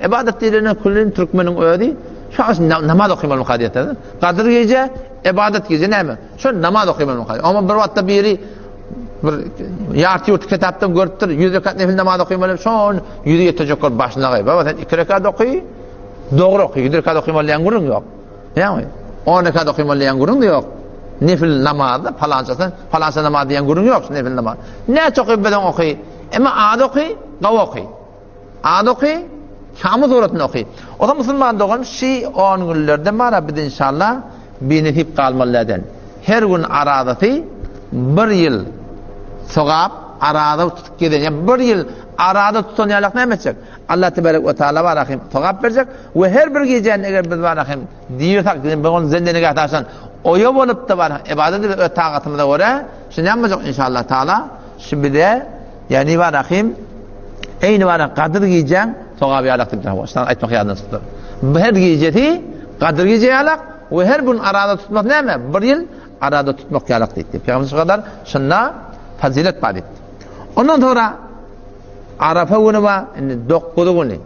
Ybadat diýlende külli türkmeniň özi şu namaz okaýmaly diýýär. Gadyr gije, ybadat gije näme? Şo namaz okaýmaly. Amma bir wagtda biri bir ýarty ýurty kitapdan görüpdir, 100 rekat nefil namaz okaýmaly, şon ýüzi ýetejek bolup başyna gaý. Baba sen 2 rekat oky, dogry oky, 100 rekat okaýmaly diýen gürrüň ýok. Ýagny 10 rekat okaýmaly diýen gürrüň ýok. Nefil namazda palançasy, palança namaz diýen gürrüň ýok, nefil namaz. Näçe okyp bilen oky, emma az oky, gawy oky. Az oky, kamyl suratyny oky. O zaman musulman dogan şi 10 günlerde mara biz inşallah binesip galmaly Her gün arazasy bir ýyl sogap araza tutup gezen, ýa bir ýyl araza tutan ýalak näme etjek? Allah tebarek we taala barahim sogap berjek we her bir gijäni eger biz barahim diýsek, biz ony zende nigah taşlan oýa bolup da bar, ibadet edip öz tagatymyza görä, şu näme boljak inşallah taala şu bize ýani barahim eýni bara gadyr gijäň sogaby ýalak diýip şuny aýtmak ýadymdan çykdy. Her gijesi gadyr gije ýalak we her gün araza tutmak näme? Bir ýyl arada tutmak ýalak diýipdir. Pygamber şu kadar şunda fazilet bar diýipdir. Ondan sonra Arafa günü bar, indi 9 güni.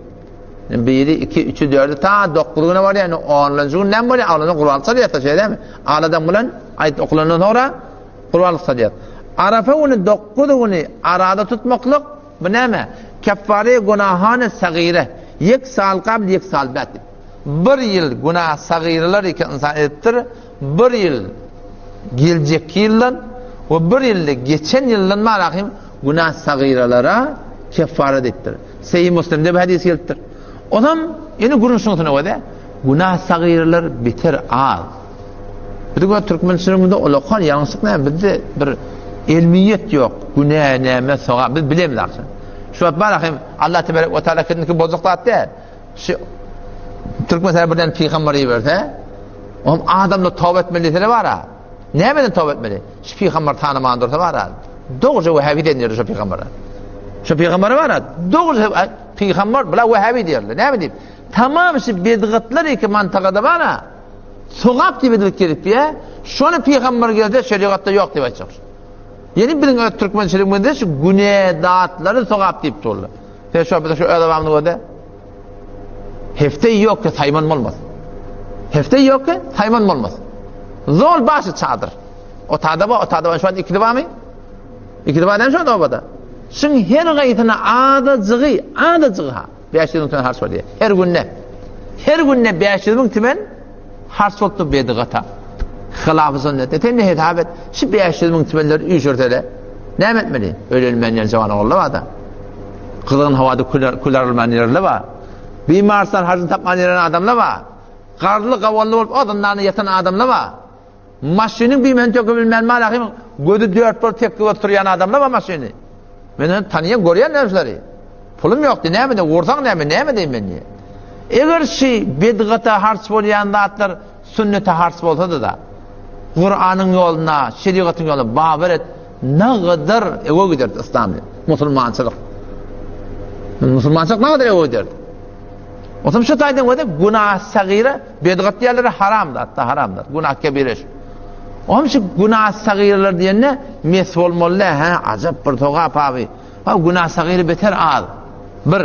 Biri, 2, 3, 4, ta 9 güne barýar. Indi 10-njy gün näme bolýar? Alada gurbanlyk salýar, şeýle mi? Aladan bilen aýt okulandan sonra gurbanlyk salýar. Arafa güni 9 güni arada tutmaklyk bu näme? Keffare günahane sagire. Yek sal kabl, yek sal ba'd. Bir ýyl günah sagyralar eken insan edipdir, bir ýyl geljekki ýyldan we bir ýylda geçen ýyldan marahym günah sagyralara keffara diýipdir. Sahih Muslimde bu hadis gelipdir. Onam ýene gürrüň şunusyna görä, günah sagyralar beter az. Biz bu türkmençiligimizde ulakan ýalňyşlyk näme? Bizde bir elmiýet ýok. Günä näme, sogap biz bilemiz akşam. Şu wagt barahym Allah tebarek we taala kendiki bozuk zat däl. Şu Türkmenistana birden pygamber iberse, oňam adamlar toba etmeli diýseler bar-a. Nämeden toba etmeli? Şu pygamber tanaman dursa bar-a. Dogruja wehhabi diýenler şu pygambere. Şu pygambere bar-a, dogruja pygamber bula wehhabi diýerler. Näme diýip? Tamam şu bidgatlar iki mantagada bar-a. Sogap diýip edilip gelip ýa, şony pygamber gelse şerigatda ýok diýip aýtjak. Ýene biziň öz türkmençiligimizde şu güne zatlary sogap diýip durlar. Sen şu bize şu öz adamyny görde. Hefte ýok ki saýman bolmaz. Hefte ýok ki saýman bolmaz. Zol başy çadyr. O tada ba, o tada ba. Şu an ikili barmy? İkili bar näme şu an obada? Şuň her gaýsyna azajygy, azajygy ha. 500 müň tümen harç bolýar. Her günde. Her günde 500 müň tümen Harç bolupdyr bedgata. Hylafy sünnete. Sen ne hesap et? Şu 500 müň tümenleri üýşürsele, näme etmeli? Ölelmän ýer jawan ogullar bar-da. Gyzgyn howada kül arylman ýerler bar. Bimarsdan harjyny tapman ýören adamlar bar. Garly gawally bolup o zyndanda ýatan adamlar bar. Maşynyň bimesini töke bilmän malahym gözi dört bolup tekge oturýan adamlar bar maşyny. Men ony tanýan, görýän nämeleri. Pulum ýok diý, näme diý, ursaň näme, näme diý men diý. Eger şi bedgata harç bolýan zatlar sünnete harç bolsady-da, Kuranyň ýoluna, şerigatyň ýoluna babar et, nagadar öwe giderdi yslam, musulmançylyk. Musulmançylyk nagadar öwe giderdi. Otam şu taýdan göze günah sagyra, bedgat diýerler haram zat, da haram zat, günah kebire. Onuň şu günah sagyralar diýende mes bolmaly, hä, ajap bir sogap abi. Ha günah sagyry beter az. Bir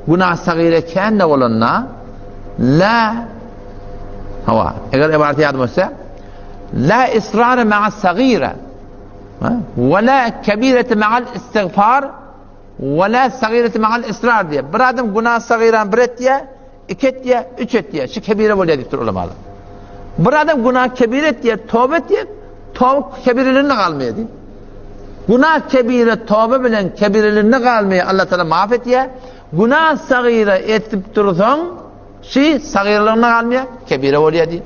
günah sagyra kän-de bolanda la hawa, eger ibaret ýadyma düşse, la israra ma'a sagyra we la kebirete ma'al istighfar we la sagirete ma'al israr diýär. Bir adam günah sagyrany bir etýär, Iki etýär, üç etýär. Şu kebire bolýar diýipdir ulamalar. Bir adam günah kebire etýär, toba etýär, toba kebirelerine galmaýar diýip. Günah kebire toba bilen kebirelerine galmaýar, Allah Taala maaf etýär. Günah sagyra etip dursaň, şu sagyralygyna galmaýar, kebire bolýar diýip.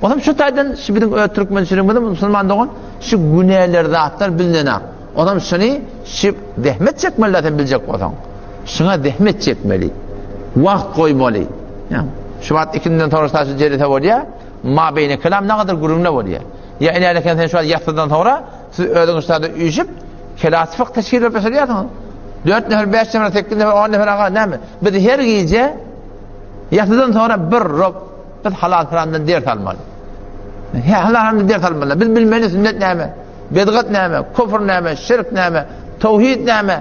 Onam şu taýdan şu biziň öz türkmençiligimizde musulman dogan şu günäler zatlar bilinenak. Onam şuny şu zähmet çekmeli sen biljek bolsaň. Şuňa zähmet çekmeli. Wagt goýmaly. Şu wagt ikinden soňra saçy jelese bolýar. Ma beýne kelam nagadyr gürrüňle bolýar. Ýa inäleken sen şu wagt ýatsydan soňra siz özüňiz şada üýşüp kelas fyk teşkil berip başlaýarsyňyz. 4 nefer, 5 nefer, 8 nefer, 10 nefer aga näme? Biz her gije ýatsydan soňra bir rob biz halal haramdan ders almaly. He halal haramdan ders almaly. Biz bilmeli sünnet näme? Bedgat näme? Kufr näme? Şirk näme? Tawhid näme?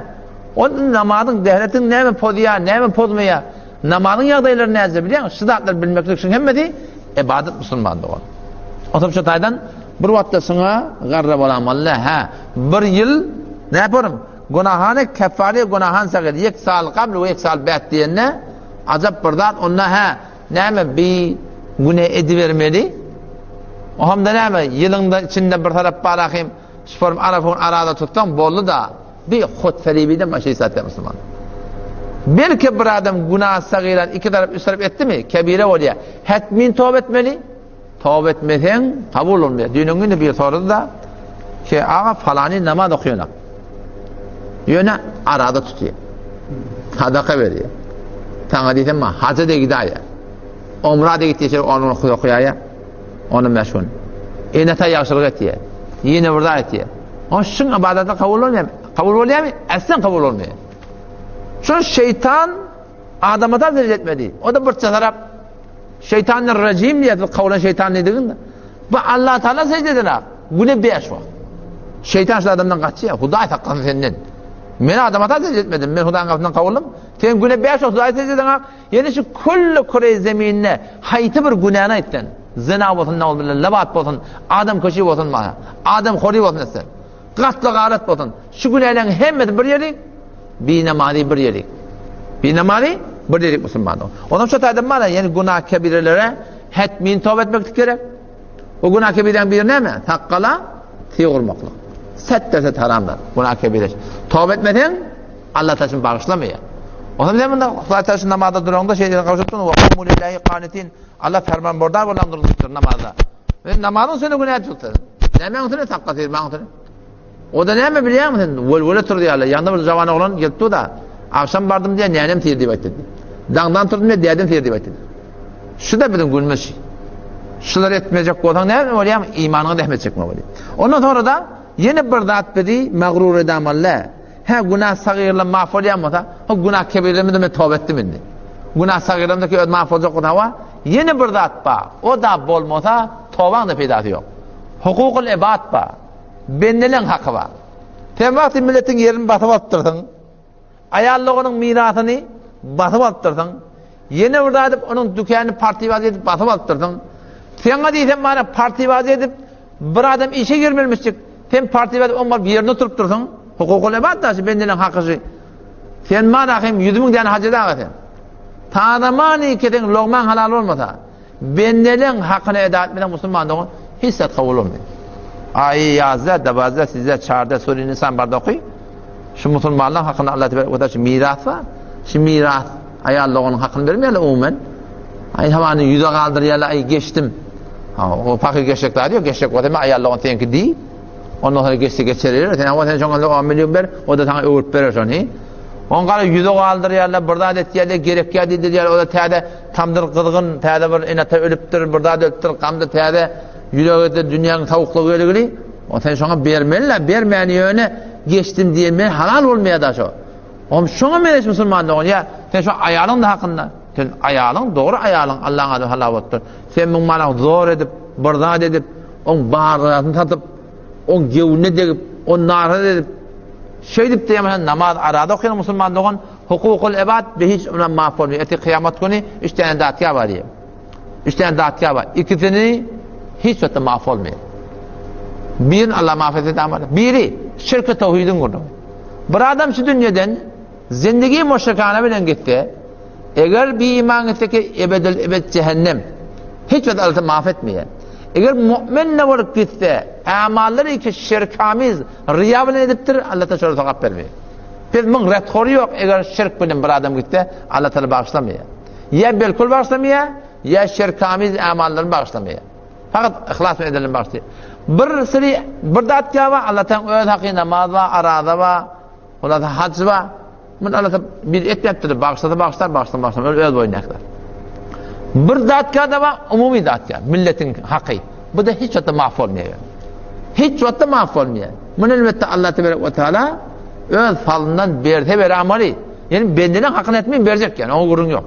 Ol namazyň, dähretiň näme pozýar, näme pozmaýar? Namazyň ýagdaýlary näce bilýäňmi? Şu zatlary bilmeklik şuň hemmesi ibadat musulman dogan. Oturyp şu taýdan bir wagtda şuňa garra bolamaly hä. Bir ýyl näme Günahany keffare günahan sagyr ýek sal gabl we ýek sal bäd diýende ajap bir zat onda hä näme bi güne edibermeli. Ohamda näme ýylyňda içinde bir tarap bar ahim şform arafun arada tutsaň boldy da bi hut feribiden başa isat musulman. Belki bir adam günah sagyran iki tarap üç tarap etdimi kebire bolýar. Hetmin toba etmeli. Toba etmeseň kabul bolmaýar. Düýnüň güni bir sorady-da, ki aga falany namaz okaýanak. Ýöne arada tutýar. Sadaka berýär. Saňa diýsem, haja da gidaýar. Umra da gitýär, onu okaýar. Onu meşgul. Ene ta ýagşylyk etýär. Ýene bir zat etýär. O şuň ibadaty kabul bolmaýar. Kabul bolýarmy? Aslan kabul bolmaýar. Şol şeytan adama da secde etmedi. O da bir tarap Şeýtanlar rejim diýýär, siz kowlan şeýtan diýdigiň. Bu Allah Taala secde eden ak. Güne 5 wagt. Şeýtan şu adamdan gaçýar. Hudaý saklasyn senden. Men adama da secde etmedim. Men Hudaýyň gapysyndan kowuldym. Sen güne 5 wagt Hudaýa secde eden ak. Ýene şu külli küre zeminde haýsy bir günäni aýtsan. Zina bolsun, nauzbillah, lebat bolsun, adam köşi bolsun, adam hori bolsun etsen. Gatly garat bolsun. Şu günäleriň hemmesi bir ýerik, binamazy bir ýerik. Binamazy bir ýerik musulmanyň. Ondan şu taýdan mana, ýani günah kebirelere hetmin toba etmeklik gerek. O günah kebiräň biri näme? Sakgala tyg urmaklyk. Set derse haramdyr. Günah kebire. Toba etmeseň Allah taşyn bagyşlamaýar. Ondan sen bunda Hudaý taşyn namazda duraňda şeýle gawşapdyň, wa qumu lillahi qanitin. Allah ferman bordar bolan durmuşdyr namazda. Men namazyň üstüne günä tutdy. Nämäň üstüne sakga syrmaň üstüne. O da näme bilýärmi sen? Welwele turdy ýaly. Ýanda bir jawan oglan gelip dur da. Agşam bardym diýen nänem syr diýip aýtdy. Daňdan turdum diýen dädem syr diýip aýtdy. Şu da biziň günümüz. Şular etmejek bolsaň näme bolýar? Imanyňa zähmet çekme bolýar. Ondan sonra da ýene bir zat bizi mağrur edamaly. Hä, günah sagyrlar maaf bolýan bolsa, o günah kebirlerimi de men toba etdim indi. Günah sagyrlarymdaki öz maaf boljak bolsa, hawa, ýene bir zat bar. O da bolmasa, tobaň da peýdasy ýok. Hukukul ibad bar. Bendeleň haky bar. Sen wagty milletiň ýerini basyp alypdyrsyň. Aýal doganyň mirasyny basyp alypdyrsyň. Ýene bir zat edip, onuň dükanyny partibaz edip basyp alypdyrsyň. Saňa diýsem mana partibaz edip, Bir adam işe girmelimişjik. Sen partiýada oň baryp ýerinde oturyp dursuň. Hukukul ibad daşy bendeleň haky Sen mana hem 100 müň däne haj edaga sen. Tazamany kesen logmaň halal bolmasa, bendeleň hakyny eda etmeseň musulman dogan hiç zat kabul bolmaýar. Aýy ýazda, dabazda, sizde, çarda, sure Nisan barda oky. Şu musulmanlaryň hakyny Allah tebarek we taala şu miras bar. Şu miras aýal doganyň hakyny bermeýärler umumen. Aý hawany ýüze galdyrýarlar, aý geçdim. Ha, o pahyr geçjek zady ýok, geçjek bolsa men aýal dogan seňki diý. Ondan sonra geçse geçer, sen hawa sen şoňa 10 million ber, o da sana öwürip berer şony. On gara ýüze galdyrýarlar, bir zat etýärler, gerekýär diýdirýärler, o da täze tamdyr gyzgyn, täze bir ene-ata ölüpdir, bir zat ölüpdir, gamda täze ýürege dünýäniň sowuklygy gelgili. O sen şoňa bermeli-le, bermäni ýöne geçdim diýen halal bolmaýar da şo. Ohm şoňa meňzeş musulman dogan ýa sen şo aýalyň da hakynda sen aýalyň dogry aýalyň Allaň ady halal bolupdyr. Sen muň mana zor edip bir zat edip oň barlasyny satyp oň gewine degip on naraz edip şeýdip diýen namaz arada okaýan musulman dogan hukukul ibad be hiç ona maaf bolmaýar. Ertir kyýamat güni üç tane datga bar diýip. Üç tane datga bar. Ikisini hiç wagtda maaf bolmaýar. Birini Allah maaf etse Biri şirke tawhidiň gürrüňi. Bir adam şu dünýeden zindigi müşrikane bilen gitse, eger bir iman gitse ki ebedül ebed cehennem. Hiç wagt Allah maaf etmeýär. Eger mu'min ne bolup gitse, amallary ki şirkamiz, riya bilen edipdir, Allah ta şolara sogap bermeýär. Biz muň rethory ýok, eger şirk bilen bir adam gitse, Allah taala bagyşlamaýar. Ýa belkul bagyşlamaýar, ýa şirkamiz amallaryny bagyşlamaýar. Fakat ihlas bilen edenler bagyşlaýar. Bir siri bir zat bar, Allah taala öz haky namaz bar, araza bar, hulasa hac bar. Mun Allah taala bir etmepdir, bagyşlasa bagyşlar, bagyşlamasa bagyşlamaz, öz boýnuna äkler. Bir zat da bar, umumy zat bar, milletiň haky. Bu da hiç wagtda maaf bolmaýar. Hiç wagtda maaf bolmaýar. Mun elbetde Allah tebarek we taala öz falyndan berse beramaly. Ýani bendeniň hakyny etmeýin berjek ýani, oňa gürrüň ýok.